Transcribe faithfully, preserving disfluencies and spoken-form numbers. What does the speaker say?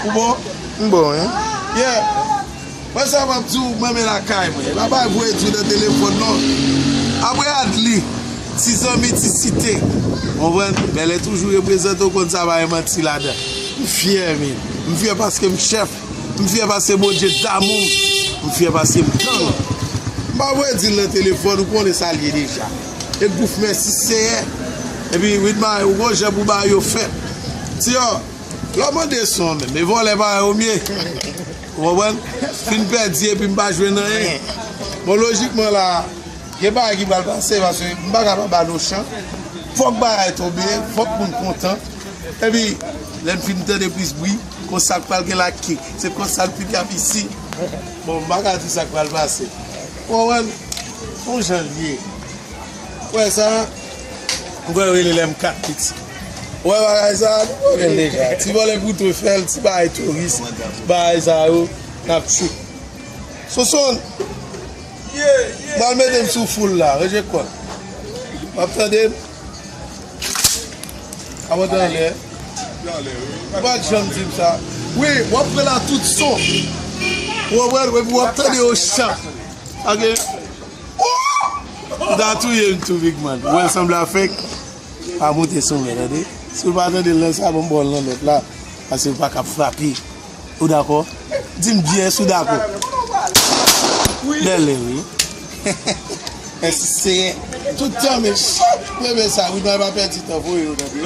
Ou bon? M bon, wi. Yeah. Mwen sa m ap di w, mwen men lakay mwen. E pa bay voye di w nan telefòn, non. Apre Adli, ti zanmi, ti site. Konprann? Bèlè toujou reprezante, w konn sa pa gen manti ladan. M fyè, men. M fyè paske m chèf. M fyè paske Bondye damou m. M fyè paske m gang. M pa voye di l nan telefòn, ou konnen sa l ye deja. E gouv mèsi Seyè. Epi, Widma, ou gon jan pou bagay yo fèt. Ti yo, lè w mande son menm, e vòlè pa yo mye. Ou konprann? Fin pèdi epi m pa jwenn anyen. Bon, lojikman la, gen bagay ki pral pase, paske m pa ka pa ba nou chan. Fòk bagay tonbe, fòk moun kontan. Epi, lè n fin tande plis bri, konsa k pral gen la kik. Se konsa l pike ap isi. Bon, m pa ka di sa k pral pase. Ou konprann? Fon jan l ye. Ou wè sa? M kwè yo rele l M kat piti. Ou wè bagay sa? Nou konnen l deja. Ti vòlè kouto fè l, ti bagay touris. Bagay sa yo, n ap tchout. Sonson, m al mete m sou foul la. Ranje kò l. W ap tande m? Ap antre anlè. Ou pa t janm di m sa. Wi, w ap pran la tout son. Ou konprann? Epi w ap tande yo chan. Ok. Ou ta touye m tou, Big Man. Ou wè l sanble a fake. Pa moute son mwen, tande. Si w pa tande l nan sa, ban m ba w l nan lòt la. Paske w pa ka frape. Ou dakò? Di m byen si w dakò. Bèlè, wi. Mèsi, Senyè. Tout tan, men chak mwen men sa, wi, nan pa pèdi tan, voye yo, tande.